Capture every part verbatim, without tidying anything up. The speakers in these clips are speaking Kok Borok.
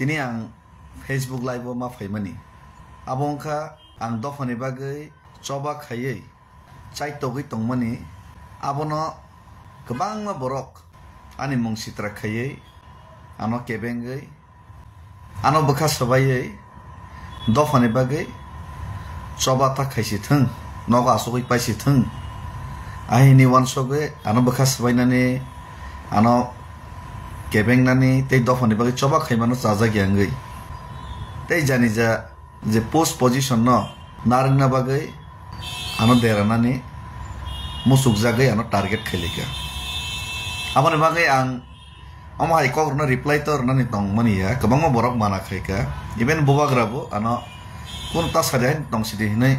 Tini ang Facebook live o ma phaimani. Abo wngkha ang dophani bagwi choba khaiwi chaitogwi tongmani. Abono kwbangma borok ani mung sitra khaiwi, ano kebengwi, ano bwkha swbaiwi dophani bagwi choba ta khaisi thwng, nogo asugwi paisi thwng. Ahini uansugwi ano bwkha swbainani, ano kebengnani tei dophani bagwi choba khaimano chajakya wngwi. Tei janija je post position no narwkna bagwi ano deranani muchukjagwi ano target khailaikha. Aboni bagwi ang omo hai kok rwno reply to rwnani tongmani ya, kwbangma borok mana khaikha. Even bubagra bo ano kunu ta sadi hai tong sidi hinwi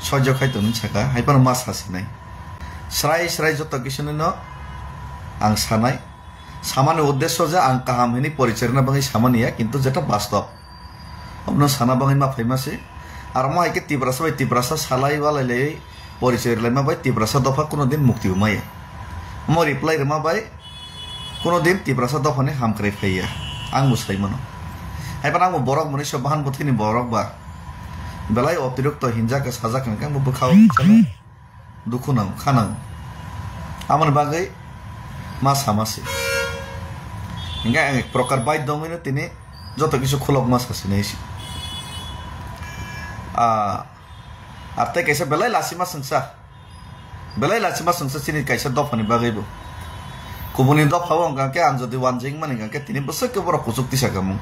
soijo khai tongni saka, hai phano ma sasinai. Srai srai joto kisu no ang sanai. Samani uddesyo je ang kaham hinwi porichai rwna bagwi samani ya, kintu jeta bastob. Omono sana bagwi ma phaima se. Aro mo hai khe Tiprasa bai Tiprasa salai walai lai porichai rwlaima bai Tiprasa dopha kuno din mukti bo maya. Omo reply rwma bai kuno din Tiprasa dophani hamkrai phaiya. Ang bo sai mano. Hai phano ang bo borok mwnwi se bahan bwthwini borok ba. Belai otirokto hinjak khe sajak hwnkhe ang bo bwkhao. Dukhu nango, kha nango. Aboni bagwi ma sama se. Hinkhe ang ek prokar baidhyo wngwi no tini joto kisu khulok ma sa sinai se. Ah, ar tei kaisa belai lachima swngsa. Belai lachima swngsa chini kaisa dophani bagwi bo. Kubuni dopha o wngkha khe ang jodi wanjwi wngmani hwnkha khe tini bwswk khe borok kuchuk tisa khamung.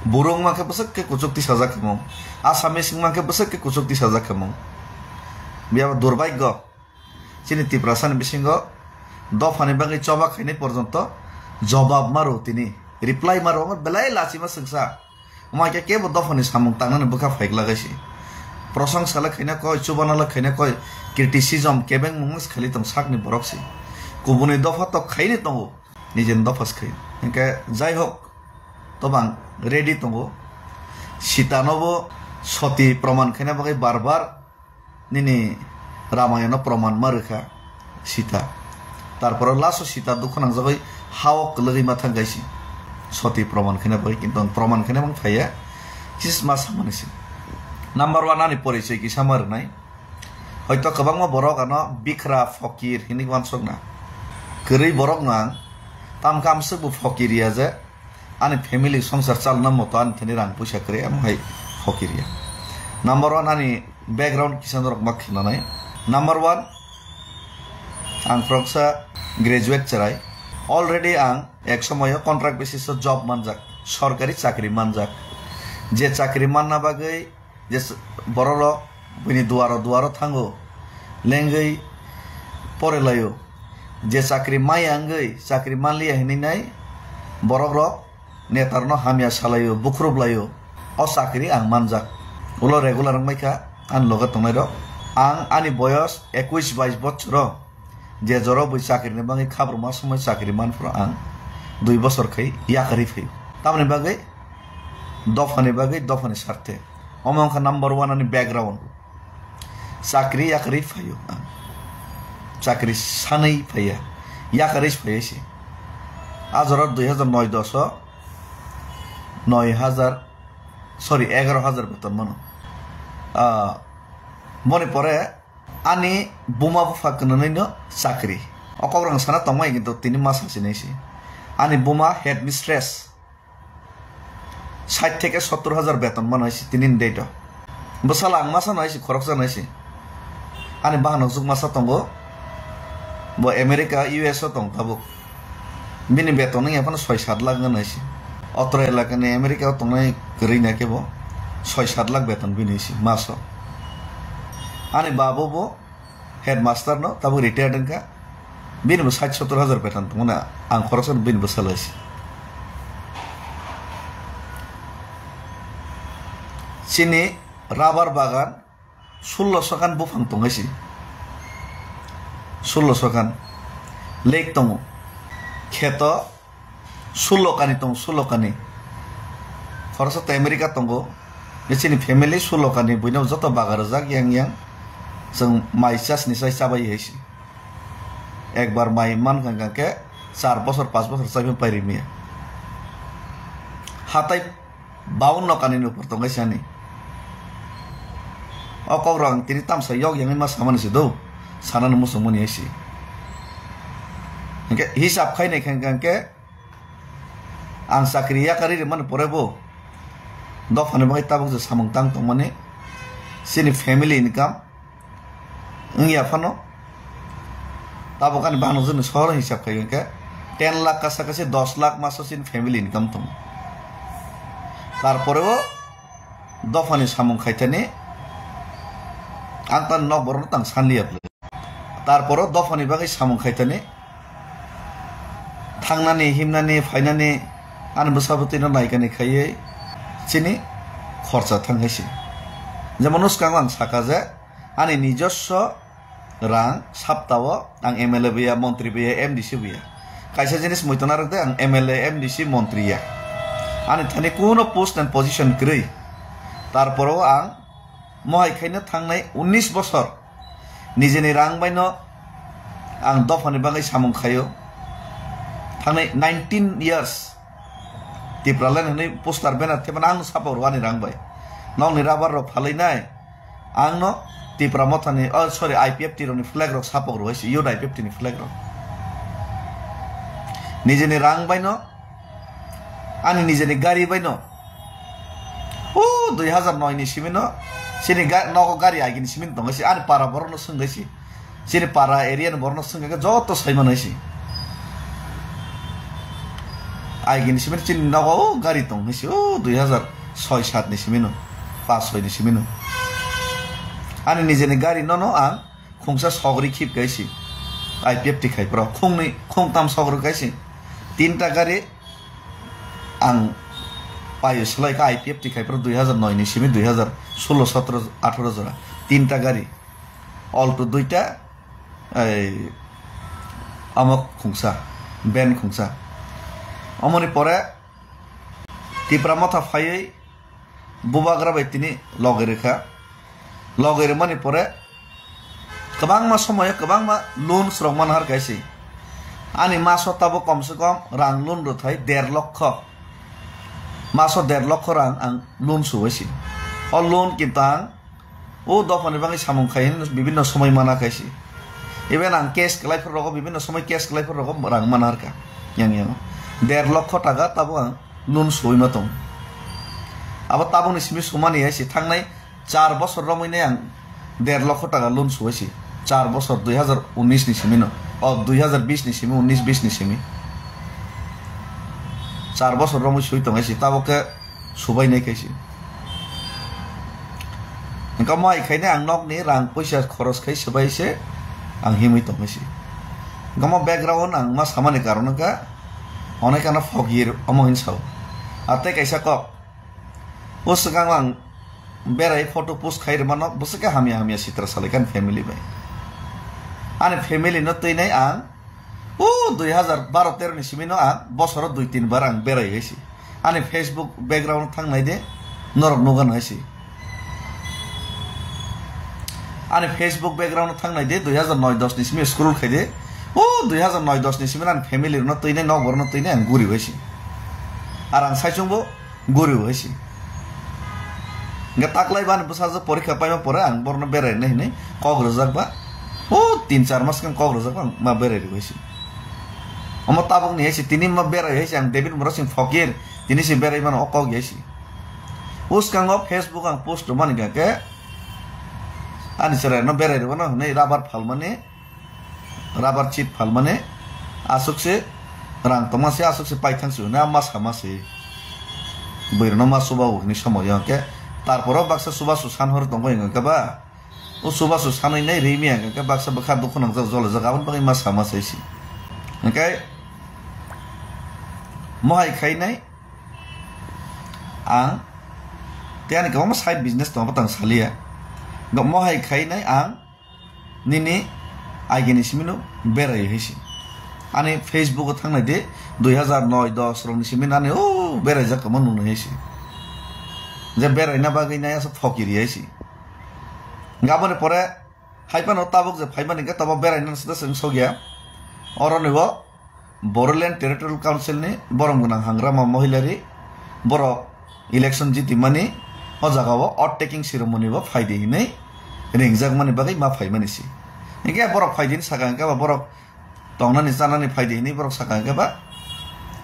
Buru wngma khe bwswk khe kuchuk tisajak khamung. Assamese wngma khe bwswk khe kuchuk tisajak khamung. Biyaba durbhagyo. Chini Tiprasani bisingo dophani bagwi choba khainai porjonto jobab maro tini, reply maro, omo belai lachima swngsa. Omo hai khe kebo dophani samung tangnani bwkha phaikla gaisi. Prosongsa le khaina koi, chubana le khaina koi, criticism kebengmung se khali tong sakni borok se. Kubuni dopha tok khaini tongo, nijeni dopha se khai. Hinkhe jai hok, tobang ready tongo. Sitanobo soti proman khaina bagwi bar bar nini Ramayano proman ma rwkha Sita. Tarpore last o Sita dukhu nangjagwi ha-o kwlwgwi ma thang kaisi. Soti proman khaina bagwi, kintu ang proman khaina mang phaiya. Kisa ma samani se. Number one ani porichoi kisa ma rwnai. Hoito kwbangma borok ano bikhra, fokir hinwi uansukna. Kwrwi borokno ang tamkhe amswk bo fokir ya je. Ani family songsar chalna moto ani thani rang puisa kwrwi, amo hai fokir ya. Number one ani background kisa norok ma khinanai. Number one, ang khoroksa graduate chwrai. Already ang ek somoyo contract basis o job manjak, sorkari chakri manjak. Je chakri manna bagwi je s-, bororok bini duaro duaro thango, lengwi porelaio. Je chakri maya wngwi chakri manliya hinwi nai borokrok netarokno hamya salaio, bukhrup laio. O chakri ang manjak. Ulo regular wngbaikha ani loge tongnairok. Ang ani boyos ekush bais bochoro je joro bui chakrini bagwi khabruma somoi chakri manphuru ang dui bosor khai yakarwi phaio. Tamoni bagwi dophani bagwi, dophani sarthe. Omo wngkha number one ani background. Chakri yakarwi phaio ang. Chakri sanwi phaiya. Yakarwi phaiya se. A jora dui hajar noi dos o noi hajar, sorry, egaro hajar beton mano. Ah, boni pore ani buma bupha kwnanwi no chakri. O kok rang sana tongmai kintu tini ma sasinai se. Ani buma headmistress. Sait theke sottor hajar beton mano hai se tini ni date o. Bwsala ang masa no hai se, khoroksa no hai se. Ani bahan hokjwk masa tongo. Bo America, U S o tong tabuk. Bini beton wngya phano soi sat lakh wngya hai se. Otro elaka ni America o tongnai kwrwi na khe bo soi sat lakh beton bini hai se maso. Ani babo bo headmaster no tabuk retired wngkha, bini bo sait sottor hajar beton tongmani ang khoroksa bini bwsala se. Chini rubber bagan sullo sokan buphang tong hai se, sullo sokan lake tongo, kheto Sulokani tongo, sulokani. Khoroksa to America tongo. Bini chini family sulokani, buino joto baga rwjak yang yang. Chwng mai chasni sai chabai hai se. Ekbar mai mankha hwnkhe char bosor, panch bosor chaiphano pairimiya. Hatai Baunno kanini upor tongkha sani. O kokrok ang tini tamsa yok yangwi ma samani se do. Sanani muchungmani hai se. Hinkhe hisab khainai khe, hinkhe ang chakri yakarwi rwmani pore bo dophani bagwi tabuk je samung tang tongmani, chini family income wngya phano, tabuk ani bangno joni sohor hisab khai hwnkhe ten lakh kasa kasi dos lakh maso chini family income tongo. Tarpore o dophani samung khaitani ang tani nok borokno tang sanliya bwlwi. Tarpore o dophani bagwi samung khaitani thangnani, himnani, phainani, ani bwsa bwtwino naikani khaiwi chini khorsa thang hai se. Jemon swkang ang saka je, ani nijoswo rang saptao ang M L A bo ya, montri bo ya, M D C bo ya. Kaisa jinis muitu narwk de, ang M L A, M D C, montri ya. Ani thani kuno post and position kwrwi. Tarporo ang mohai khaina thangnai unnish bosor nijeni rang baino ang dophani bagwi samung khaio. Thangnai nineteen years Tipraland hwnwi poster banner thepana ang sapok rwani rang bai. Nokni rubber rok phalwi nai. Ang no Tipra Mothani, oh, sorry, I P F T rokni flag rok sapok rwai se, youth I P F T ni flag rok. Nijeni rang bai no, ani nijeni gari bai no. O dui hazar noi ni simi no, chini ga-, nogo gari agini simi no tongo se, ani para borok no swngwi se. Chini para area ni borok no swngwi se, joto sai mano se. Aigini simi chini nogo o gari tong hinwi se, o dui hazar soi sat ni simi no, pas soi ni simi no. Ani nijeni gari no no ang khungsa sogri khip kai se. I P F T khai pro khungni khungtam sogri kai se. Tinta gari ang payo selai kha I P F T khai pro dui hazar noi ni simi dui hazar solo sotro atharo jora. Tinta gari. Alto duita, ei, amo khungsa, ben khungsa. Omoni pore Tipra Motha phaiwi bubagra bai tini loge rwkha. Loge rwmani pore kwbangma somoyo kwbangma loan rok manhar kaisi. Ani maso tabuk komse kom rang loan rwthai der lokho. Maso der lokho rang ang loan suwaisi. O loan kinto ang O dophani bagwi samung khai hwnwi bibinno somoi mana khaisi. Even ang case kwlai phuru rogo bibinno somoi case kwlai phuru rogo rang mana harkha. Yang yang der lokho taka tabuk ang loan suwi ma tong. Abo tabukni simi sumani hai se thangnai char bosor romwi nai ang der lokho taka loan suwi se. Char bosor dui hazar unis ni simi no. O dui hazar bis ni simi, unis bis ni simi. Char bosor romwi sui tong hai se tabuk khe subai nai khaisi. Hingke mo hai khainai ang nokni rang puisa khoros khai swbai se ang himwi tongwi se. Hingke mo background ang ma samani karon wngkha onek ano phok yir omo hin sao. Ar tei kaisa kok. O swkang ang berai photo post khai rwmano bwswk khe hamya hamya sitra salai kha ani family bai. Ani family no twi nai ang O dui hazar baro tero ni simi no ang bosoro dui tin bar ang berai hai se. Ani Facebook background thang nai de, norok nugan hai se. Ani Facebook background thang nai de, dui hazar noi dos ni simi scroll khai de. O dui hazar noi dos ni simi ani family no twi nai, nok bor no twi nai ang guri hai se. Ar ang sai chwng bo Guri hai se. Hingke taklai bani bwsajwk porikha paima pore ang borno berai nai hinui kok rwjak ba. O tin char mas khe kok rwjak ba ang ma berai rw hai se. Omo tabuk ni hai se tini ma berai hai se ang David Murasing Phokir tini se berai mano o kok hai se. Bwskango Facebook ang post rwmani hingke ani chwrai no berai rw no hinui rabar phalmani. Rabar chip phalmani aswk se rang tongma se aswk se paithang se hwnwi ma sama se. Bwrwino ma chuba o hwnwi somoyo hwnkhe tarporo baksa chubachu san hor tongkha hwnkhe ba. O chubachu sanwi nai rimi hwnkhe baksa bwkha dukhu nangjak jolajak aboni bagwi ma sama se se. Hwnkhe mohai khainai ang tei ani kwbangma side business tongo tang saliya. Mohai khainai ang Nini agini simino berai hai se. Ani Facebook o thangnai de dui hazar noi dos rokni simi nani o berai jak tongma nungnai hai se. Je beraina bagwi nai asa phokiri hai se. Gaboni pore hai phano tabuk je phaimani hwnkhe tobo beraina sida swng sokya. Oroni bo Bodoland Territorial Council ni borom gwnang hangrama mohilari borok election jitimani o jagao oath taking ceremony bo phaidi hinwi ringjakmani bagwi ma phaimani se. Hinkhe borok phaidi hinwi sakha hinkhe ba borok tongnani chanani phaidi hinwi borok sakha hinkhe ba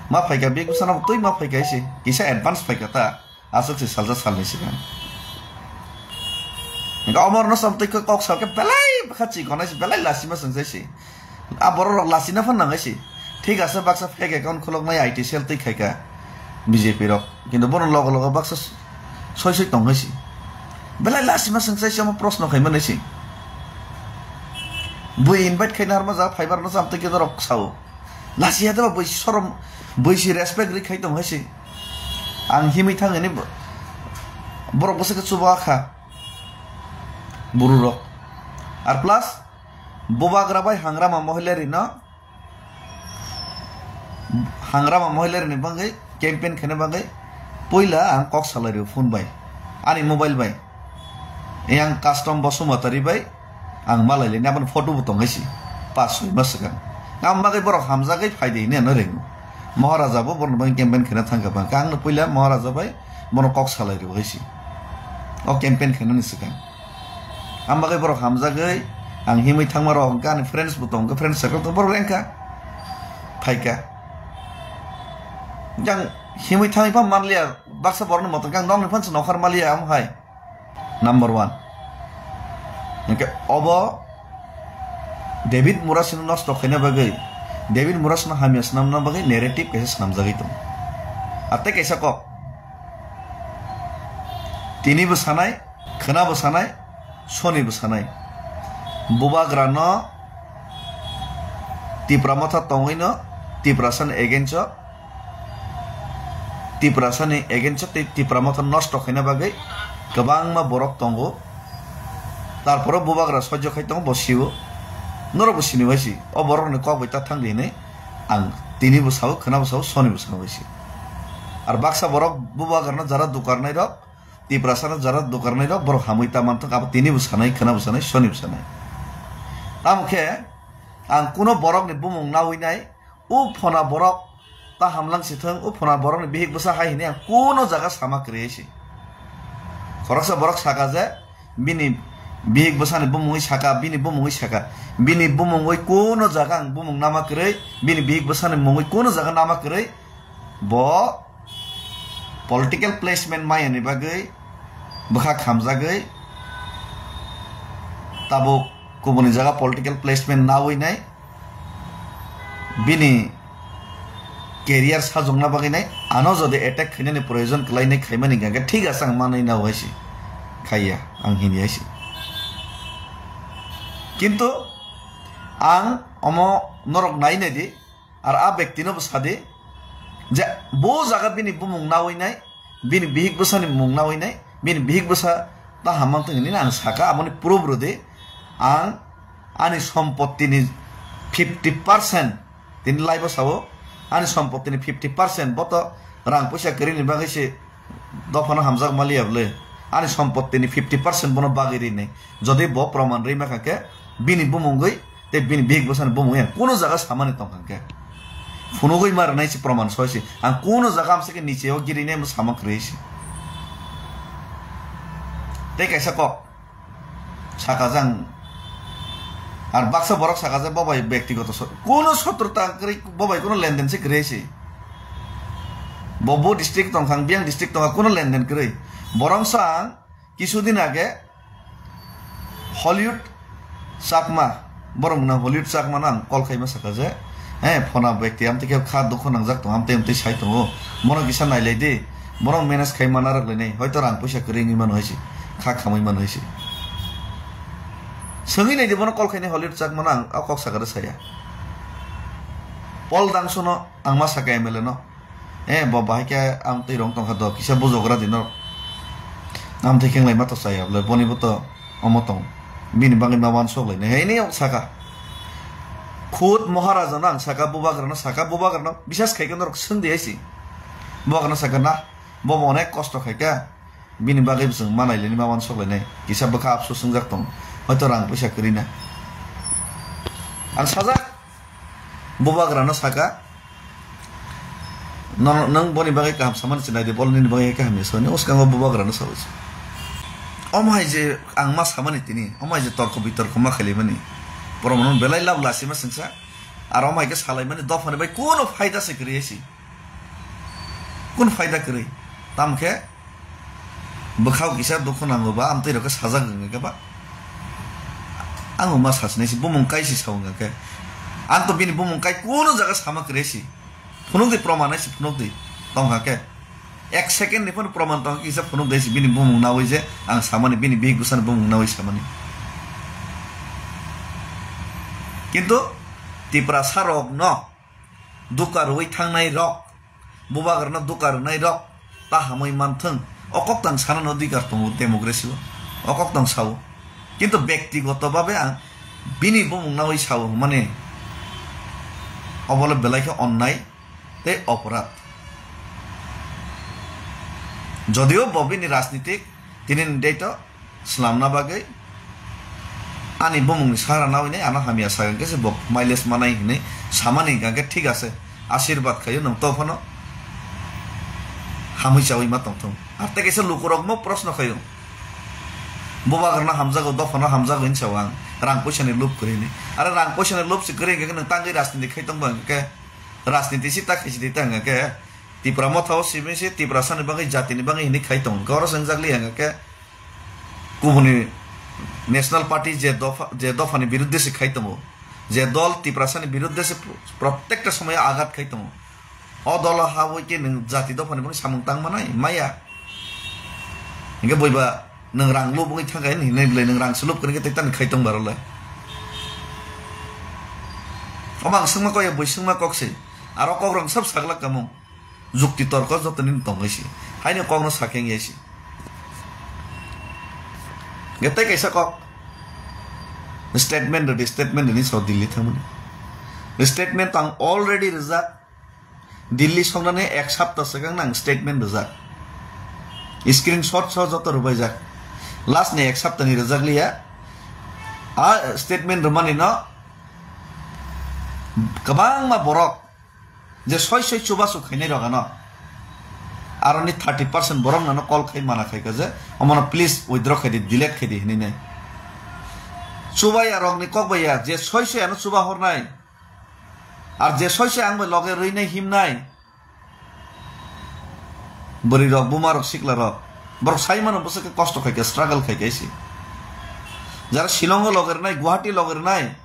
ma phaikha, biyek bwsano twi ma phaikha se, kisa advance phaikha ta. Aswk se salsa salni swkang. Hinkhe omorno samtwi khe kok salkhe belai bwkha chikonai se, belai lasima swngchai se. A borok rok lasina phan nangai se. Thik ase baksa fake account khuloknai I T cell twi khaika B J P rok. Kintu bono logo logo baksa soi soi tongnai se. Belai lasima swngchai se omo proshno khaimani se. Bui invite khaina harma ja phaibar no samtwi khe norok sao. Lasi ya deba bui sorom, bui si respect ri khai tong hai si. Ang himwi thang ini bo-, borok bwswk khe chuba kha. Buru rok. Ar plus, bubagra bai hangrama mohila rino, hangrama mohila rini bangwi campaign khene bangwi puila ang kok salai rio phone bai. Ani mobile bai. Yang custom bo sumatari bai. Ang malai le, aboni photo bo tong hai si, pas soi mas swkang. Ang bagwi borok hamjagwi phai de hinwi ano ringo. Maharaja bo borok bagwi campaign khena thangkha bang. Ang no puila Maharaja bai bono kok salai rw hai si. O campaign khena ni swkang. Ang bagwi borok hamjagwi, ang himwi thangma rok, hwnkhe ani friends bo tong, friends circle tong, borok rengkha. Phaikha. Yang himwi thangwi pha manliya, baksa borokni motor khe ang nokni phan se nokhar maliya, amo hai. Number one. Hingke obo David Murasino nosto khaina bagwi, David Murasino hamya swnamna bagwi narrative kaisa swnamjagwi tongo. Atei kaisa kok. Tini bo sanai, khwna bo sanai, soni bo sanai. Bubagrano Tipra motha tongwino Tiprasani against o Tiprasani against tei Tipra motha nosto khaina bagwi kwbangma borok tongo. Tarpore bubagra sojjo khai tongo, bo sio. Norok bo sini bai si. O borokni kok bai ta thang di hinwi ang tini bo sao, khwna bo sao, soni bo sao bai si. Ar baksa borok bubagrano jara dukarnai rok, Tiprasano jara dukarnai rok, borok hamwi ta manthok, abo tini bo sanai, khwna bo sanai, soni bo sanai. Tamo khe ang kuno borokni bumung nawi nai, O phona borok ta hamlang si thung, o phona borokni bihik bwsa hai hwnwi ang kuno jaga sama kwrwi si. Khoroksa borok saka je, bini bihik bwsani bumungwi saka, bini bumungwi saka, bini bumungwi kuno jaga ang bumung nama kwrwi, bini bihik bwsani mungwi kuno jaga nama kwrwi, bo political placement maya ni bagwi bwkha khamjagwi tabuk kubuni jaga political placement nawi nai. Bini career sajokna bagwi nai, ano jodi attack khainani proyojon kwlainai khaimani hwnkhe thik ase, ang manwi nao hai se khaiya, ang hini hai se. Kintu ang omo norok nai nai di, ar a bektino bo sadi je bo jaga bini bumung nawi nai, bini bihik bwsani mung nawi nai, bini bihik bwsa ta hamang tong hinwi ang saka, aboni proof rwdi. Ang ani sompottini fifty percent, tini live o sao, ani sompottini fifty percent bo to rang puisa kwrwini bagwi se dophano hamjak maliya bwle. Ani sompottini fifty percent bono bagwi rinai. Jodi bo proman rwi mankha khe, bini bumungwi tei bini bihik bwsani bumung yang kuno jaga samani tongkha khe, phunugwi ma rwnai se proman soi se. Ang kuno jaga amsa khe niche o girinai mo sama kwrwi se. Tei kaisa kok saka jang, ar baksa borok saka je bo bai bektigoto so-, kuno sotrota kwrwi, bo bai kuno lenden se kwrwi se. Bo bo district tongkha, ang biyang district tongkha, kuno lenden kwrwi. Borok sa ang Kisudin age Hollywood Chakma, borok mwnang Hollywood Chakma no ang call khaima saka je, he, phona bekti amtwi khe kha dukhu nangjak tongo, amtwi amtwi sai tongo, bono kisa nailai di, borok manage khai mana rwk lainai, hoito rang puisa kwrwi wngwi mano hai se, kha khamwi mano hai se. Swngwi nai di bono call khainai Hollywood Chakma no ang o kok saka rw saya. Paul Dangso no ang ma saka M L A no. Eh, bo bahai khe ang twi rong tongkha do, kisa bujogra di norok. Amtwi khe wnglaima to chaya bwle, boni bo to omo tong. Bini bagwi ma uansuk lainai. Hei ni saka. Khud Maharaja no ang saka, bubagra no saka, bubagra no bisas khai khe norok swng di hai si. Bubagra no saka na, bo bo onek kosto khai kha. Bini bagwi bo chwng ma nai lainai, ma uansuk lainai. Kisa bwkha apsu swngjak tong. Hoito rang puisa kwrwi na. Ang sajak. Bubagra no saka, Nono, nwng boni bagwi kaham samani se naidi, bol nini bagwi kaham ya soni, uskango bubagrano sawi se. Omo hai je ang ma samani tini, omo hai je torko bitorko ma khailaimani. Borok no belai lab lasi ma sengsa. Aro omo hai khe salaimani dophani bai kuno phaida se kwrwi si. Kun phaida kwrwi. Tamkhe bwkhao kisa dukhu nango ba, amtwi rok khe sajak wngkha ba. Ang ma sasinai si bumung kai si sa wngkha khe. Ang to bini bumung kai kuno jaga sama kwrwi si. Phunuk di proman hai si phunuk di. Tongkha khe. Ek second ni phano proman tongkha kisa phunuk di si bini bumung nawi je ang samani, bini bihik bwsani bumung nawi samani. Kintu Tiprasa rok no duka rwi thangnai rok, bubagrano duka rwnai rok ta hamwi manthwng. O kok tang sanano dikar tongo democracy o. O kok tang sao. Kintu bektigoto babe ang bini bumung nawi sao hwnmani obole belai khe onnai tei oporadh. Jodio bo bini rajnitik tini ni date o swnamna bagwi ani bumungni sahara nawi nai ano hamya sagang khe se bo mileage manai hinwi samani hwnkha khe thik ase, ashirbad khaio nwng to phano hamwi chawi ma tongthung. Ar tei kaisa lukurokmo proshno khaio, bubagrano hamjago, dophano hamjago hinwi sao ang, rang poisani lob kwrwi hinwi. Are rang poisani lob se kwrwi hwnkha khe nwng tangwi rajniti khai tongba hwnkha khe, rajniti si ta khaisi di ta hwnkha khe, Tipra motha o simi se Tiprasani bagwi, jatini bagwi hinwi khai tongo. Hwnkhe oro se wngjakli hwnkha khe kubuni National Party je dopha, je dophani biruddhe se khai tongo, je dol Tiprasani biruddhe se pro-, protekta somoyo agat khai tongo. O dolo habwi khe nwng jati dophani bagwi samung tang manai maya. Hwnkhe boiba nwng rang lubugwi thangkha hinwi belai nwng rang se lub kwrwngkhe tei tani khai tong barolai. Omo ang swngma kok ya, bui swngma kok se. Aro kok rang sab saglak kamung. Jukti torko joto nini tongwi si. Haino kokno sakeng yai si. Hwnkhe tei kaisa kok. Statement rwdi, statement rwdi so Delhi thangmani. Statement ang already rwjak. Delhi songnani ek sapta swkang nang statement rwjak. Screenshot so joto rwbaijak. Last ni ek sapta ni rwjak liya. A statement rwmani no kwbangma borok je soi soi chubachu khainai rok ano. Aroni thirty percent borok nano call khai mana khai kha je omono please withdraw khai di, delete khai di hinwi nai. Chubaya rokni kok bai ya je soi soi ano chuba hornai. Ar je soi soi ang bai loge rwinai himnai. Bwrwi rok, buma rok, sikla rok. Borok sai mano bwswk khe kosto khai khe, struggle khai khe se. Jara Shillong o loge rwnai, Guwahati loge rwnai.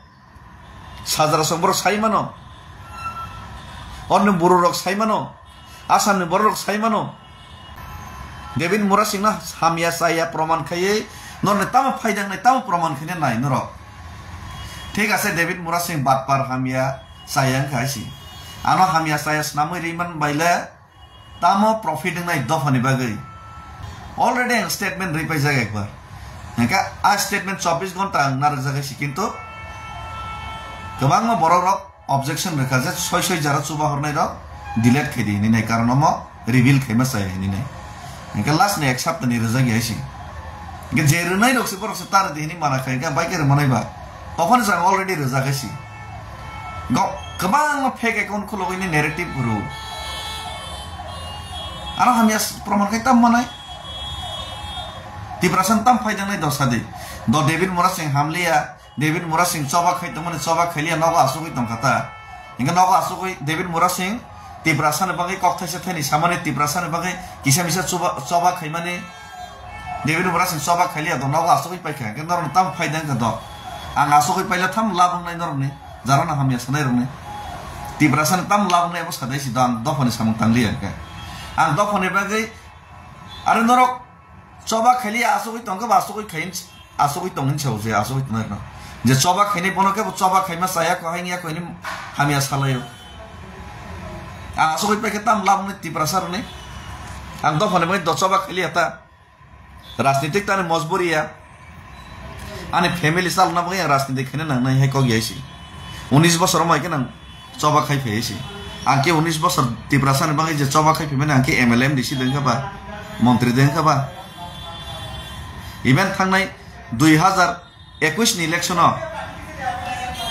Sajara song borok sai mano. Orni buru rok sai mano. Assam ni borok rok sai mano. David Murasing no hamya chaya proman khaiwi norni tamo phaidang nai, tamo proman khaina nai norok. Thik ase, David Murasing batpar hamya chaya wngkha si. Ano hamya chaya swnamwi ri man bai le tamo profit wngnai dophani bagwi. Already ang statement rwi paijak ekbar. Hwnkhe a statement chobbish ghonta ang narwkjak si, kintu kwbangma borok rok objection rwkha je soi soi jara chuba hornai rok delete khai di hinwi nai, karon omo reveal khaima chaya hinwi nai. Hwnkhe last ni ek sapta ni rwjak ya si. Hwnkhe je rwnai rok se borok se ta rwdi hinwi mana khai, hwnkhe bai khe rwmanai ba. Tophani jang already rwjak si. Go, kwbangma fake account khulogwi ni narrative rw. Ano hamya s-, proman khai tam manai. Tiprasa tam phaijaknai dosa di. Do David Murasing hamliya. David Murasing choba khai tongmani choba khailiya nogo asugwi tongkha ta. Hingke nogo asugwi David Murasing Tiprasani bagwi kok thaisa thani samani Tiprasani bagwi kisa misa chuba, choba khaimani David Murasing choba khailiya do nogo asugwi paikha. Hingke norokni tamo phaida wngkha do. Ang asugwi paila tamo labwk nai norokni jarano hamya sanai rokni. Tiprasani tamo labwk nai abo sadai si do ang dophani samung tangliya hingke. Ang dophani bagwi are norok choba khailiya asugwi tongkha ba asugwi khai. Asugwi tong hinwi sao je, asugwi tongnai rwno. Je choba khainai bono khe bo choba khaima chaya kho, haini ya kho hinwi hamya salaio. Ang asugwi paikhe tam labwkni Tiprasa rwni. Ang dophani bagwi do choba khailiya ta. Rajnitik tani mojburi ya. Ani family chalna bagwi ang rajnitik khaina nangnai hai kok ya si. Unis bosor wng bai khe nang choba khai phai si. Ang khe unis bosor Tiprasani bagwi je choba khai phaimani ang khe M L A M D C de wngkha ba, montri de wngkha ba. Even thangnai dui hazar ekwis ni election o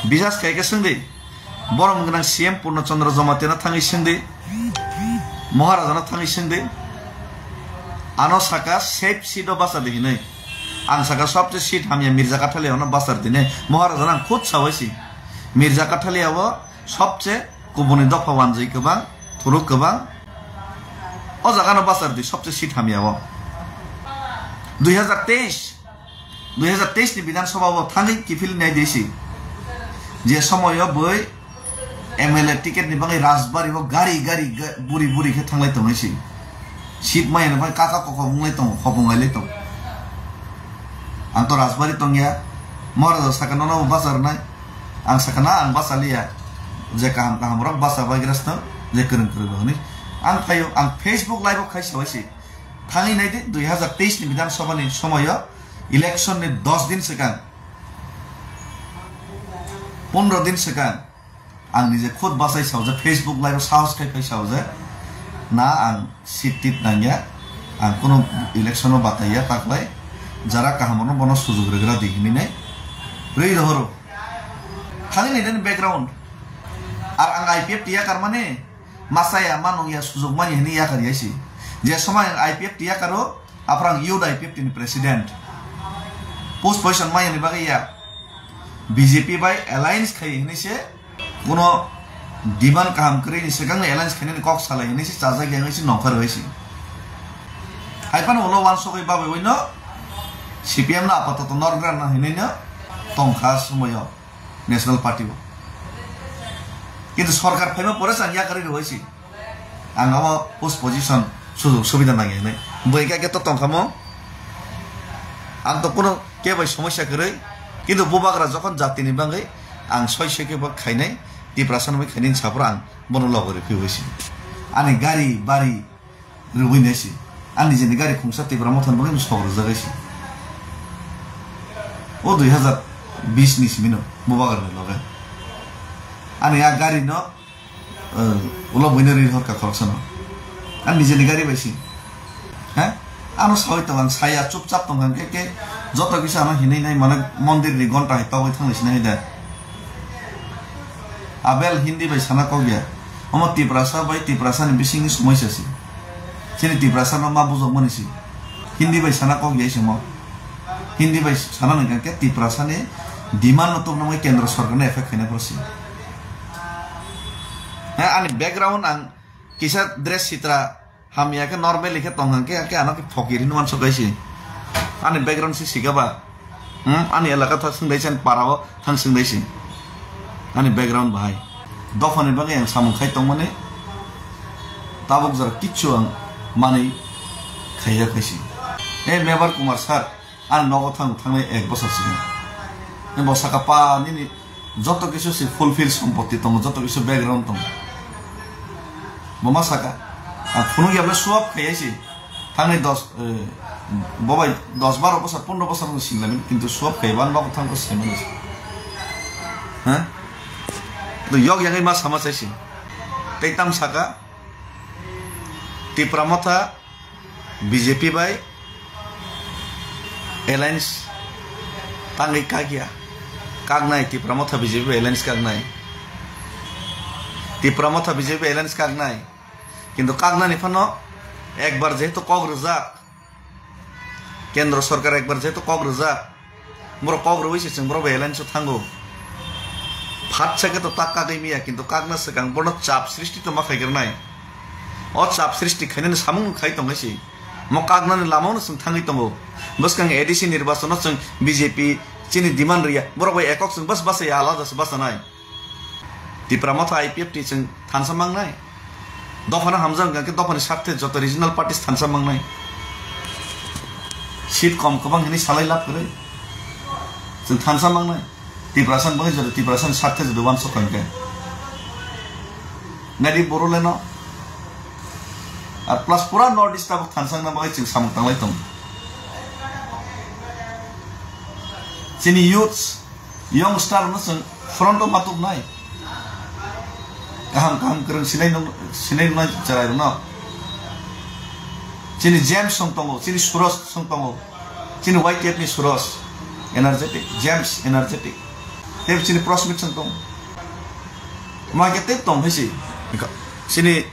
bisas khai khe swngdi. Borom gwnang C M Purno Chandra Jamatia no thangwi swngdi. Maharajano thangwi swngdi. Ano saka safe seat o basa di hinwi. Ang saka sobse seat hamya Mirza Kathalia ono basa di hinwi. Maharajano ang khud sawi si. Mirza Kathalia o sobse kubuni dopha wanjwi kwbang, thuruk kwbang. O jaga no basa di sobse seat hamya o. Dui hazar teis. Dui hazar teis ni Bidhan Sabha o thangwi kiphil nai desi. Je somoyo boi M L A ticket ni bagwi Rajbari o gari gari ga-, buri buri khe thanglai tongnai si. Seat maya ni bagwi kaka kokok wnglai tongo, khopung lai tongo. Ang to Rajbari tongya, mora do saka nono bo basa rwnai. Ang saka na ang basa liya. Je kaham kaham rok basa bai grasno, je kwrwng kwrwng rok ni. Ang phaio, ang Facebook live o khai sawi si. Thangwi nai di, dui hazar teis ni Bidhan Sabha ni somoyo election ni dos din swkang, pondro din swkang, ang nije khud bachai sao je Facebook live o sahos khai phai sao je, na ang seat tit nangya, ang kunu election o bataiya, taklai jara kaham rokno bono sujug rwgra di hinwi nai rwi rohoro. Thangwi nai di background. Ar ang I P F T yakar mani, masaya manung ya sujug mani hinwi yakar ya si. Je somoy ang I P F T yakaro, aphuru ang youth I P F T ni president. Post position maya ni bagwi ya. B J P bai alliance khai hinwi se, kuno demand kaham kwrwi ni swkang ni alliance khainani kok salai hinwi se chajak ya hinwi se nongkhar bai si. Hai phano ulo wansugwi babai bai no C P M no apatoto norgra no hinwi no tongkha somoyo. National Party o. Kintu sorkar phaima pore se ang yakarwi rwui si. Ang abo post position sujog subida nangya hinwi. Bwrwi kha khe to tongkha mo. Ang to kuno kebo somosya kwrwi. Kintu bubagra jokhon jatini bagwi ang soi soi khe bo khainai, Tiprasa ni bagwi khainai hinwi saphuru ang bono logo rw phiui si. Ani gari bari rwui nai si. Ani nijeni gari khungsa Tipra Motha ni bagwi sok rwjak ai si. O dui hazar bis ni simi no bubagra ni loge. Ani a gari no, eh, ulo buino ri horka khoroksa no. Ani nijeni gari bai si. He? Ano sawi tong ang saya chupchap tong ang khe khe joto kisa ano hinwi nai mane mondir ni gonta hai togwi thangwi sinai da. Abel Hindi bai sana kok ya. Omo Tiprasa bai Tiprasa ni bising ni somosya si. Chini Tiprasa no ma bujok mani si. Hindi bai sana kok ya simo. Hindi bai sana nang khe Tiprasa ni demand no tubuna mai kendro sorkar no effect khaina poro si. Ha, ani background ang kisa dress sitra Hamya khe normal khe tong hang khe, khe ano khe phokir hinwi uansuk kai si. Ani background si sika ba? Hmm? Ani elaka thang swng dai si, ani para o thang swng dai si. Ani background bahai. Dophani bagwi ang samung khai tongmani tabuk jora kichu ang manwi khaiya khai si. E Mebar Kumar sir, ani nogo thang thangnai ek bosor sini. Bo saka pa nini joto kisu si fulfill sompotti tongo, joto kisu background tongo. Bo ma saka, ang phunuk ya bole swap khai si. Thangnai dos, eh, bo bai dos baro bosor, pondro bosor no singla mani, kintu swap khai ba nogo thang ko sai mani. Ha? To yok yang ma sama sai si. Tei tam saka, Tipra Motha B J P bai alliance tangwi kakya. Kaknai Tipra Motha B J P bai alliance kaknai. Tipra Motha B J P bai alliance kaknai. Kintu kaknani phano ekbar jehetu kok rwjak, Kendro sorkar ekbar jehetu kok rwjak, borok kok rwui se chwng borok bai alliance o thango. Phat sa khe to tak kagwi miya, kintu kakna swkang bono chap srishti to ma khai gwnai. O chap srishti khainani samung khai tongwi se. Mo kaknani lama no chwng thangwi tongo. Bwskang A D C nirbachon o chwng B J P chini demand riya. Borok bai ekok chwng bas basa ya, alada se basa nai. Tipra Motha I P F T chwng thansa mangnai. Dophano hamjak hwnkha khe dophani sarthe joto regional parties thansa mangnai. Seat kom kwbang hinwi salai lab kwrwi. Chwng thansa mangnai. Tiprasa ni bagwi joto Tiprasa ni sarthe joto uansuk hwnkhe. Nadi Boroleno. Ar plus pura North East tabuk thansa wngna bagwi chwng samung tanglai tongo. Chini youths Youngster no chwng front o ma tubnai. Kaham kaham kwrwng sinai nung-, sinai nungnai chwrai rwno. Chini James song tongo, chini Suros song tongo, chini Y T F ni Suros, energetic, James energetic. Tei chini Prosmit song tongo. Ma khe tei tong hai si. Chini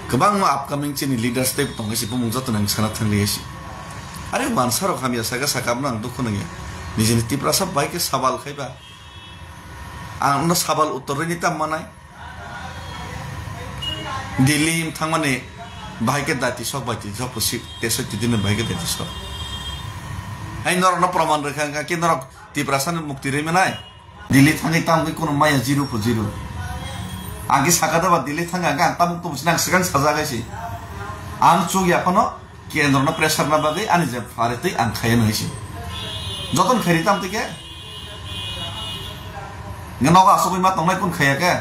Kwbangma upcoming chini leaders tei tongnai si bumung joto nang sana thangli si. Are mansa rok hamya saka saka abno ang dukhu nangya. Nijini Tiprasa bai khe sabal khaiba. Ang no sabal uttor rini tam manai. Delhi thangmani bahai khe dati sok bai ti sok pusi tesoi ti dini bahai khe dati sok. Hai norok no proman rwkha wngkha khe norok Tiprasa ni mukti rwi manai. Delhi thangwi tamo khe kuno maya zero po zero. Ang khe saka da ba Delhi thangwi ang khe ang tabuk tubu sinang swkang sajak hai si. Ang chuk ya phano kendro no pressure na bagwi ani je phare twi ang khaya nai si. Joton khairi tam twi khe. Nge nogo asugwi ma tongnai kun khaya khe.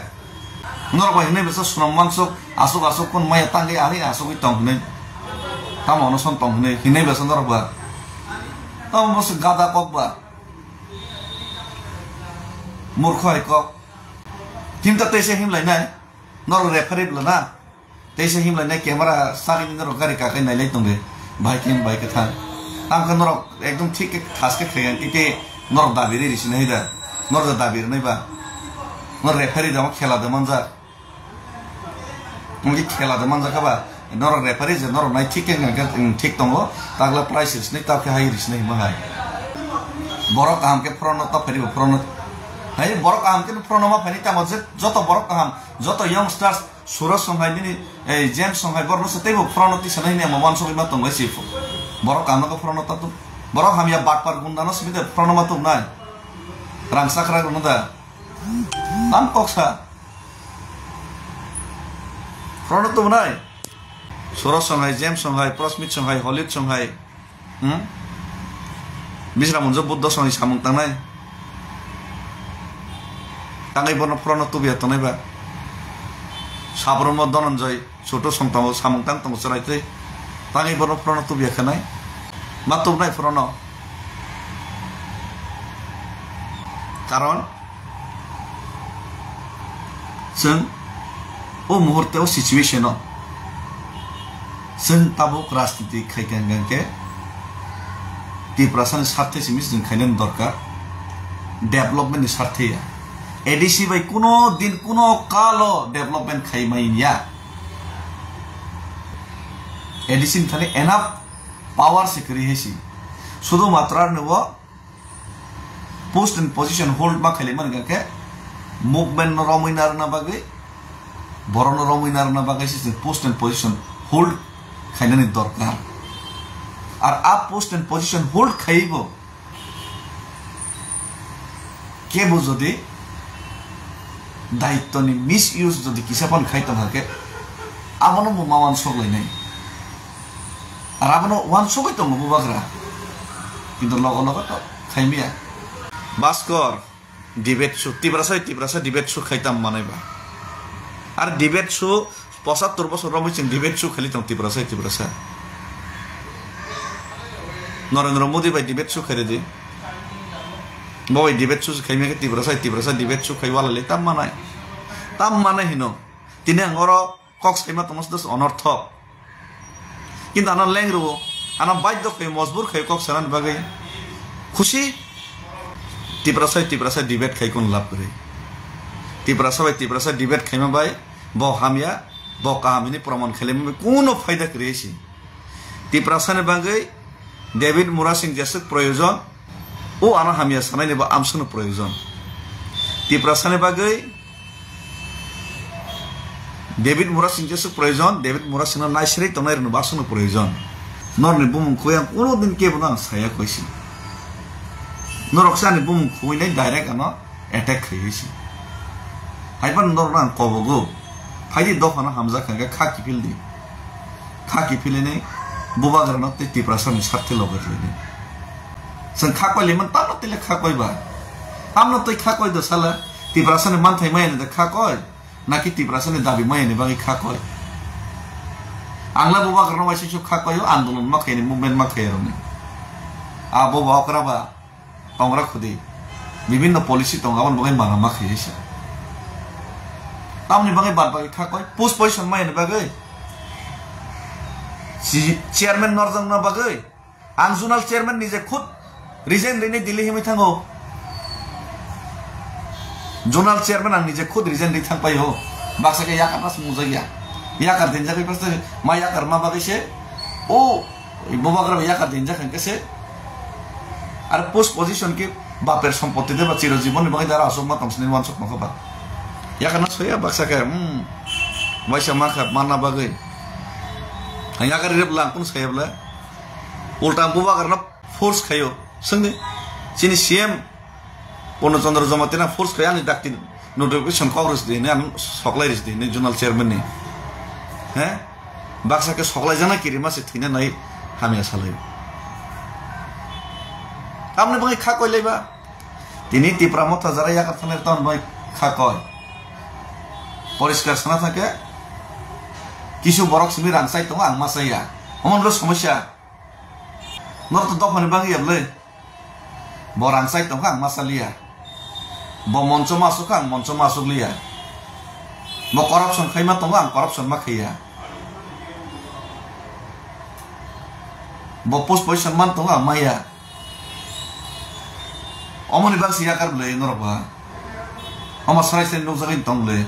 Norok bai hinai besa sunam mansuk asuk asuk kun maya tangwi ani asugwi tong hinai. Tamo ono son tong hinai hinai besa norok ba. Tamo bwswk gada kok ba. Murkho hai kok. Himta teisa himlainai. Norok referee bwla na. Teisa himlainai camera sagini norok gari kakai nailai tongde. Bahai khe bahai khe thang. Tamkhe norok ekdom thik khe thas khe khaiyan tite norok dabi ri risinai da. Norok da dabi rinai ba. Norok referee da khela da manjak. Wngkhe khela de manjakha ba, norok referee je norok nai thik khe hwnkhe, wng, thik tongo, takla price risini, tap khe hai risini himo hai. Borok kaham khe phorono tap phai bo phorono. Hai borok kaham khe phorono ma phaini tamo je joto borok kaham, joto youngsters, Suraj Songhai bini, eh, James Songhai borok no se teibo phorono tisa nai hini amo wansugwi ma tongo si. Borok kaham no phorono tap tu. Borok hamya batpar gunda no simi de phorono ma tum nai. Rang sakra gunda da. Tam kok sa. Phorono tubunai. Suraj Songhai, James Songhai, Prasmit Songhai, Holid Songhai. Hmm? Bisra Munjo Buddha Songhai samung tangnai. Tangwi bono phorono tubiya tongnai ba. Sabromo Dhananjay, Chotu Songtamo samung tang tongo chwrai twi. Tangwi bono phorono tubiya khanai. Ma tubunai phorono. Karon Chwng o muhurte o situation o chwng tabuk rajniti khai kha hwnkhe Tiprasa ni sarthe simi chwng khainani dorkar, development ni sarthe ya. A D C bai kuno din kuno kalo development khai mai ya. A D C ni thani enough power se kwrwi hai si. Sudu matra ni o post and position hold ma khailai mani khe movement no romwi narwkna bagwi, borok no romwi narwkna bagwi se chwng post and position hold khainani dorkar. Ar a post and position hold khaiwi bo kebo jodi daitwni misuse jodi kisa phano khai tongkha khe abono bo ma uansuk lainai. Ar abono uansugwi tongo bubagra. Kintu logo logo to khaimiya. Baskor, debate show, Tiprasa bai Tiprasa debate show khai tam manai ba. Ar debate show pochattor bosor romwi chwng debate show khaili tong Tiprasa bai Tiprasa. Narendra Modi bai debate show khairidi. Bo bai debate show khaimya khe Tiprasa bai Tiprasa debate show khai wala le tam manai. Tam manai hino. Tini ang oro kok saima tongma se dos onorthok. Kintu ano leng rwo, ano baidhyo khai, mojbur khai kok sanani bagwi. Khusi Tiprasa bai Tiprasa debate khai kun lab kwrwi. Tiprasa bai Tiprasa debate khaima bai bo hamya, bo kaham hini proman khailai mani kuno phaida kwrwi si. Tiprasa ni bagwi David Murasing jeswk proyojon, o ano hamya sanai ni bo amswk no proyojon. Tiprasa ni bagwi David Murasing jeswk proyojon, David Murasing no naisirwi tongnai rwno bo aswk no proyojon. Norni bumung khoi ang kuno din kebo no ang saya koi si. Norok se ani bumung khoi nai direct ano attack khai si. Hai phano norok no ang kobogo. Phaidi dophano hamjak kha khe kha kiphil di. Kha kiphilini bubagrano tei Tiprasani sarthe loge rwdi. Chwng kha koi limani tamno tile kha koi ba. Tamno tei kha koi do sala Tiprasani manthai maya ni da kha koi. Naki Tiprasani dabi maya ni bagwi kha koi. Angla bubagrano waisa kha koi o andolon ma khaini movement ma khairokni. A boba okra ba. Tongra khudi. Bibinno policy tongo, aboni bagwi mana ma khaisa. Tamni bagwi bad bagwi kha koi, post position mayani bagwi. Si, chairman norjakna bagwi. Ang zonal chairman nije khud resign rini Delhi himwi thango. Zonal chairman ang nije khud resign ri thang paio. Baksa khe yakap as mujak ya. Yakar dinjak bai paste ma yakar ma bagwi se o bubagra bai yakar dinjak hwnkhe se. Ar post position khe baper sompoti de ba chiro jibon ni bagwi dara aswk ma tong sini wansuk nokha ba. Yakar na soya baksa khe, hmm, waisa ma kha manna bagwi. Ang yakar rep lang kun saya bla. Ulta ang bubagra no force khayo. Sengdi, chini C M Purno Chandra Jamatia no force khayo ani dakti notification kok ris di hinwi, ang soklai ris di hinwi zonal chairman ni. He? Baksa khe soklai jana kirima se thwina nai hamya salai. Tamni bagwi kha koi laiba. Tini Tipra Motha jara yakar thanai ton bai kha koi. Poriskar sana thake. Kisu borok simi rang chai tongo ang ma chaya. Omo nolo somosya. Norok to dophani bagwi ya bwle. Bo rang chai tongkha ang ma chaliya. Bo moncho ma asuk kha ang moncho ma asuk liya. Bo corruption khaima tongo ang corruption ma khaiya. Bo post position man tongo ang maya. Omoni bagwi yakar bwle norok ba. Omo sarai sarai nukjagwi tong bwle.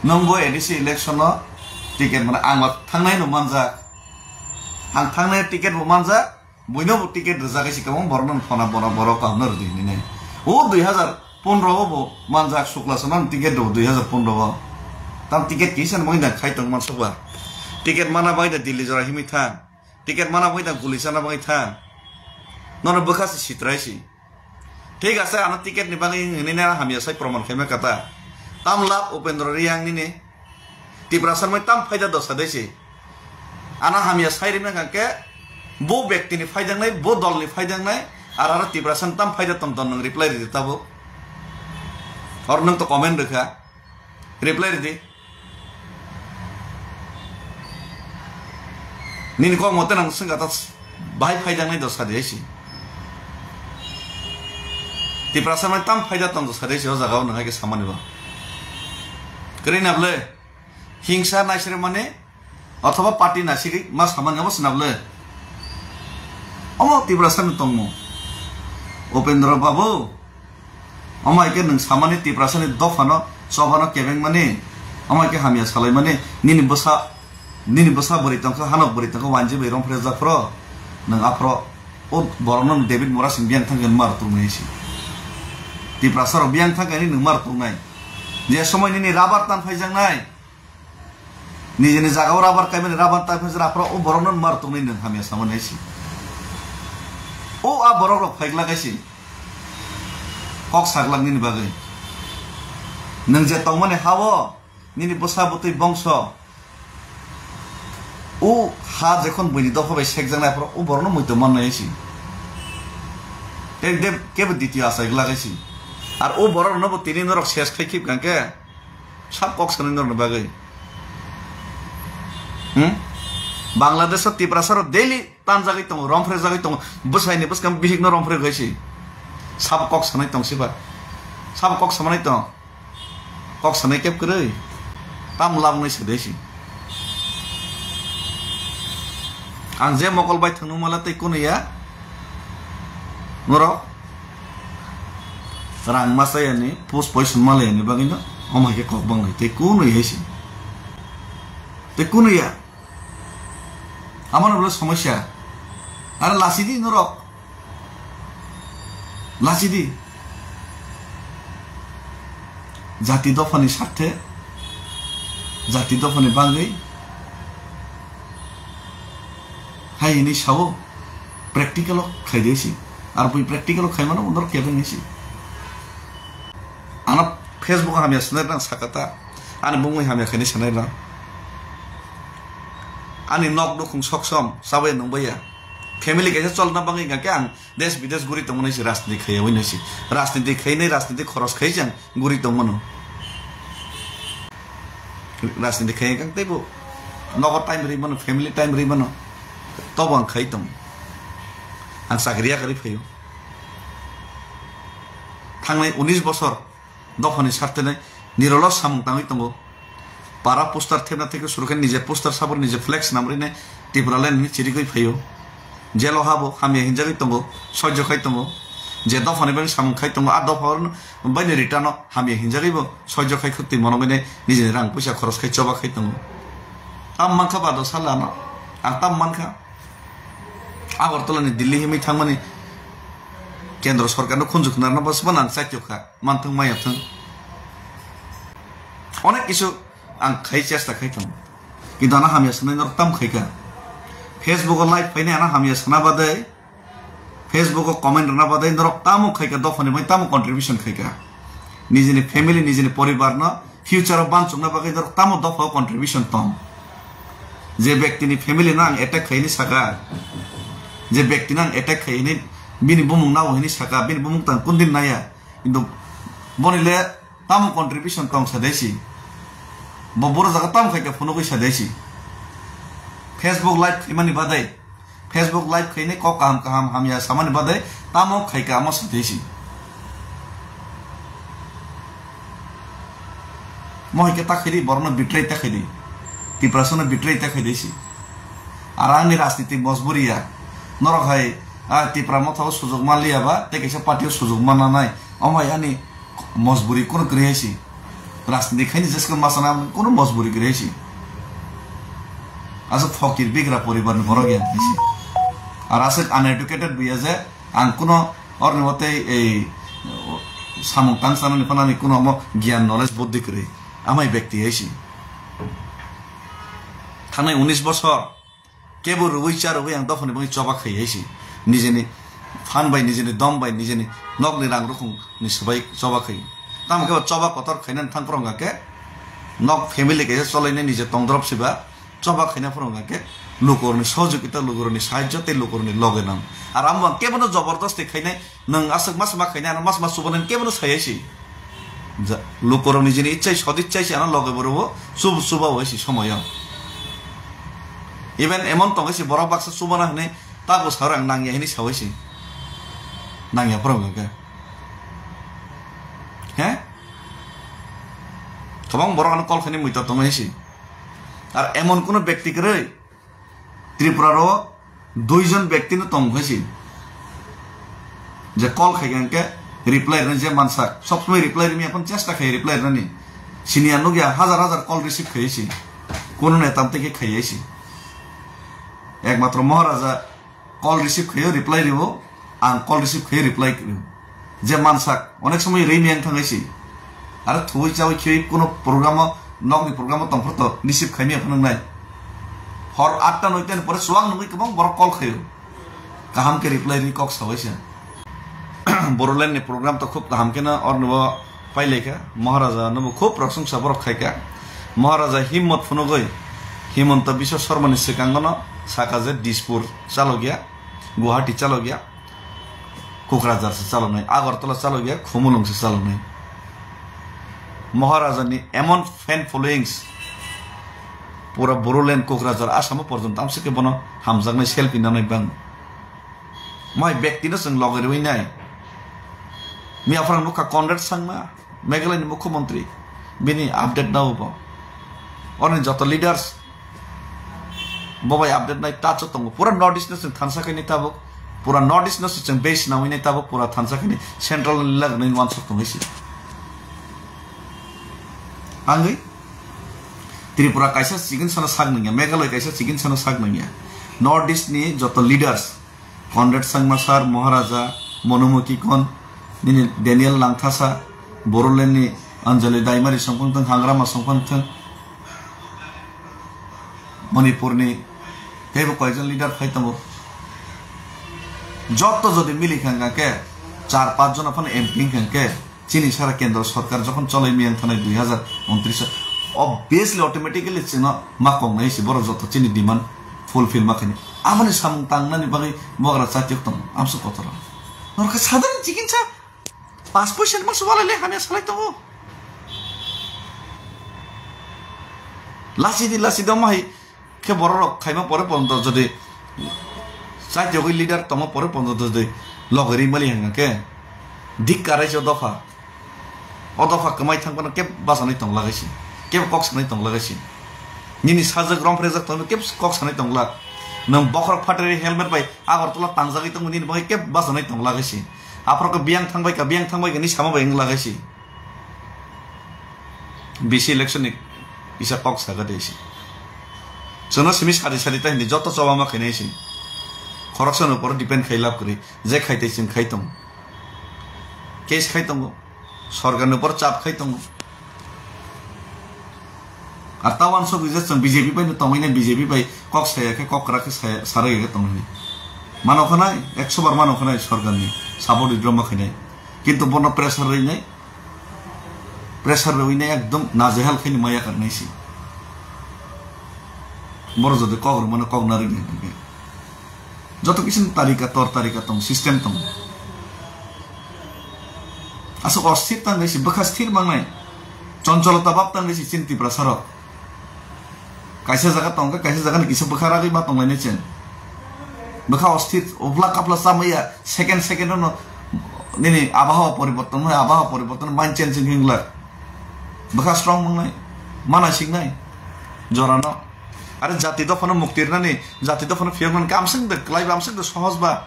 Nwng bo A D C election o ticket mana ang ba thangnai no manjak. Ang thangnai ticket bo manjak, buino bo ticket rwjak hai si kwbang borok no phone, borok, borok kaham no rwdi hinwi nai. O dui hazar pondro o bo manjak, Sukla Chana ni ticket rw dui hazar pondro o. Tam ticket kisa no bagwi da khai tong mansuk ba. Ticket mana bagwi da Delhi jora himwi thang. Ticket mana bagwi da guli chana bagwi thang. Nono bwkha se sitrai si. Thik ase, ano ticket ni bagwi hinwi nai hamya sai proman khaima kata. Tam lab Upendra Reang nini. Tiprasa mai tam phaida dosa dei se. Ano hamya sai rimna kha khe bo bekti ni phaida nai, bo dol ni phaida nai, ar aro Tiprasa tam phaida tong tong nwng reply ridi tabuk. Or nwng to comment rwkha. Reply ridi. Nini kok mote nang swngkha ta bahai phaijaknai dosa de si. Tiprasa mai tam phaida tong dosa de si o jaga o nang hai khe samani bo. Kwrwi na bwle hingsa naisre mani othoba party naisiri ma samani obo sina bwle. Omo Tiprasa ni tongmo. Upendra Babu. Omo hai khe nwng samani Tiprasani dophano, chophano kebengmani, omo hai khe hamya salaimani, nini bwsa, nini bwsa bwrwi tongkha, hanok bwrwi tongkha, wanji bai romphre jak phro, nwng aphro o borokno nwng David Murasing biyang thangkhe nwng ma rw tongnai si. Tiprasa rok biyang thangkhe nwng ma rw tongnai. Je somoi nini rabar tan phaijaknai, nijeni jagao rabar kaimani, rabar tan phaijaknai aphro o borokno nwng ma rw tongnai nwng hamya samani si. O a borok rok phaiglak hai si. Kok saglak nini bagwi. Nwng je tongmani ha-o, nini bwsa bwtwi bongso, o ha jekhon buini dopha bai sekjaknai aphro o borokno muitu mannai si. Tei de kebo ditio achai glak hai si. Ar o borokno bo tini norok ses khai khib kang khe sab kok sanai norokni bagwi. Hmm? Bangladesh o Tiprasa rok daily tanjagwi tongo, romphre jagwi tongo, bwsaini bwskang bihikno romphre gwi si. Sabo kok sanai tong siba. Sabo kok samanai tong. Kok sanai kep kwrwi. Tam labnai se dei si. Ang je mokol bai thangno mala tei kunu ya. Norok rang masayani, post poison malayani bagwino omo hai khe kok banglai tei kunu ya si. Tei kunu ya. Amano bwle somosya. Aro lachidi norok. Lachidi. Jati dophani sarthe, jati dophani bagwi hai hinwi sao, practical o khaide si. Ar bui practical o khaimano norok kebeng si. Ano Facebook o hamya swnai rang sakata. Ani bumui hamya khaini swnai rang. Ani nok nukhung soksom, chabai nungbaiya. Family kaisa cholna bagwi hingkha khe ang desh bidesh guri tongmani si rajniti khaiya ui nai si. Rajniti khainai, rajniti khoros khai jang guri tongmano. Rajniti khai kang teibo nogo time ri mano, family time ri mano. Tobo ang khai tong. Ang chakri yakarwi phaio. Thangnai unis bosor dophani sartene nirolo samung tangwi tongo. Para poster thepna theke suru khe nije poster sabur nije flex namrine Tipraland ni chirigwi phaio. Jelo habo hamya hinjagwi tongo, soijo khai tongo. Je dophani bagwi samung khai tongo, a dopha baini return-o hamya hinjagwibo soijo khai khwtwi monogwini nijini rang puisa khoros khai choba khai tongo. Tam mankha ba do salano, ang tam mankha. Agartala ni Delhi himwi thangmani kendro sorkar no khunju khwnarna bwswkno ang chaitokha, manthwng maya thwng. Onek kisu ang khai chesta khai tongo. Kintu ano hamya sanai norok tam khaikha. Facebook o live phainai ano hamya sana badai, Facebook o comment rwna badai norok tamo khaikha, dophani bai tamo contribution khaikha. Nijini family, nijini poribar no future o bansukna bagwi norok tamo dopha o contribution tong. Je bektini family no ang attack khaini saka, je bektino ang attack khaini, bini bumung nao hini saka, bini bumung tang kundin naya. Kintu boni le tamo contribution tong sa desi. Bo boro jaga tamo khaikha phunugwi sa desi. Facebook live khaimani badai, Facebook live khainai kok kaham kaham hamya samani badai tamo khaikha amo sa desi. Mo hai khe ta khaidi, borokno betray ta khaidi. Tiprasano betray ta khaidi si. Ar ani rajniti mojburi ya. Norok hai, ah, Tipra Motha o sujuk manliya ba, tei kaisa party o sujuk manna nai. Omo hai ani mojburi kuno kwrwi hai si. Rajniti khaini jeske masana kuno mojburi kwrwi hai si. Aswk phokir bigra poribar ni borok ya hai si. Ar aswk uneducated buya je ang kuno orni watei ei samung tang sanani phanani kuno omo giyan knowledge buddhi kwrwi. Amai bekti hai si. Thangnai unis bosor kebo rwui cha rwui ang dophani bagwi choba khai hai si. Nijeni phan bai, nijeni dom bai, nijeni nokni rang rukhung ni swbai choba khai. Tamo khe bo choba kotor khainani thang phwrwng khe nok family kaisa cholainai nije tongdrop siba. Choba khaina phwrwng khe lukurokni sohojogita, lukurokni sahajjo tei lukurokni loge nang. Ar amo ang kebono jobordosti khainai, nwng aswk mas ma khainai, ano mas ma chubanani kebono sai hai si. Ja, lukurokni jini ichai sodichai si ano loge borobo chub-, chuba hai si somoyo. Even emon tong hai si borok baksa chubana hinwi tago sa rang nangya hinwi sa hai si. Nangya phwrwng khe. He? Kwbang borok ano call khainai muitor tong hai si. Ar emon kuno bekti kwrwi Tripura ro duijon bekti no tong hai si. Je call khai hwnkhe reply rwna je mansak, sob somoi reply rwmya phano chesta khai reply rwnani. Sini ang nukya hajar hajar call receive khai si. Kuno neta tei khe khai si. Ekmatro Maharaja call receive khaio, reply rwo, ang call receive khaio, reply rwo. Je mansak, onek somoi rwi miyang thangwi si. Aro thuwi chawi khiwi kuno programo, nokni programo tongphor to receive khaimya phano nai. Hor atta noita ni pore chuwak nungwi kwbang borok call khaio. Kaham khe reply rwi kok sawai se. Bodoland ni program to khub kaham khe no orni bo Pailai kha, Maharaja no bo khub prosongsa borok khai kha. Maharaja himmot phunugwi Himanta Biswa Sarma ni swkango no saka je Dispur chalokya, Guwahati chalokya, Kokrajhar se chaloknai, Agartala chalokya, Khumulwng se chaloknai. Maharaja ni emon fan followings pura Bodoland, Kokrajhar, Asamo porjonto amswk khe bono hamjaknai selfie nanai bang. Mai bekti no chwng loge rwi nai. Miya phwrang nukha Conrad Sangma, Meghalaya ni Mukhyamantri, bini update nao bo. Oroni joto leaders bo bai update nai touch o tongo. Pura North East no chwng thansa khaini tabuk, pura North East no chwng base nawi nai tabuk, pura thansa khaini central ni lagni wansuk tongwi si. Angwi Tripura kaisa chikon sana sak nangya, Meghalaya kaisa chikon sana sak nangya. North East ni joto leaders Conrad Sangma sir, Maharaja, Monomukhi Kon, nini Daniel Langthasa, Bodoland ni Anjali Daimari songphang thang, Hangrama songphang thang, Manipur ni teibo koijon leader phai tongo. Jotto jodi mili kha hwnkha khe char panch jona phano M P wngkha khe, chini sara kendro sorkar jokhon cholai miyang thanai dui hazar untris o, obviously, automatically chwngno ma kongnai se borok joto chini demand fulfill ma khainai. Aboni samung tangnani bagwi bogra chatiok tongo, amso kotor. Norokhe sadharni chikitsa pas poisa ni masa walai le hamya salai tongo. Lachidi lachidi omo hai khe borok rok khaima pore ponto jodi chaitogwi leader tongma pore ponto jodi logeri mali hwnga khe dik karai se dopha. O dopha kwmai thang phano kebo bachanai tong lagasi, kebo kok sanai tong lagasi. Nini sajak romphre jak tong kebo kok sanai tong lak. Nwng bokhorok phatari helmet bai Agartala tangjagwi tongo nini bagwi kebo bachanai tong lagasi. Aphro khe biyang thangbai kha, biyang thangbai kha ni sama bai wng lagai si. B C election ni isa kok saga de si. Chwngno simi sari sari ta hindi joto choba ma khainai si. Khoroksa ni upor depend khai lab kwrwi. Je khai tei chwng khai tong. Case khai tongo. Sorkar ni upor chap khai tongo. Ar ta wansok rijak chwng B J P bai no tongwi nai, B J P bai kok saya khe, kok kwrak khe saya, sarai khe tongwi. Mano khanai, ekso bar mano khanai sorkar ni support withdraw ma khainai. Kintu bono pressure rwi nai, pressure rwi nai ekdom najehal khaini maya kar nai si. Boro jodi kok rwmano kok narwi nai. Joto kisi ni tarika, tor tarika tong, system tong. Aswk osthir tang nai si, bwkha sthir mang nai. Choncholota bab tang nai si chini Tiprasa rok. Kaisa jaga tong kha, kaisa jaga ni kisa bwkha ragwi ma tong lai nai chen. Bwkha osthir, obla kapla chamaya, second second no nini abhawa poriborton hai, abhawa poriborton, mind changing hinglak. Bwkha strong mang nai, mana sing nai. Jorano. Are jati dophano mukti rwnani, jati dophano phiyoknani khe amswk de kwlai ba, amswk de sohoj ba.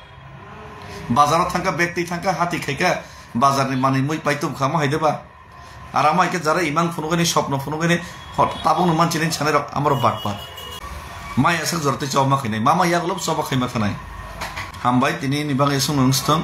Bazaro thangkha, bag twi thangkha, hati khaikha, bazarni manwi mui pai tubukha, omo hai de ba. Ar amo hai khe jara imang phunukgani, sopno phunukgani, hot-, tabukno manchini sanai rok amoro batpar. Mai aswk jora tei choba ma khainai, mama yagulo choba khaima thanai. Hambai tini ni bagwi aswkno wngsi thung.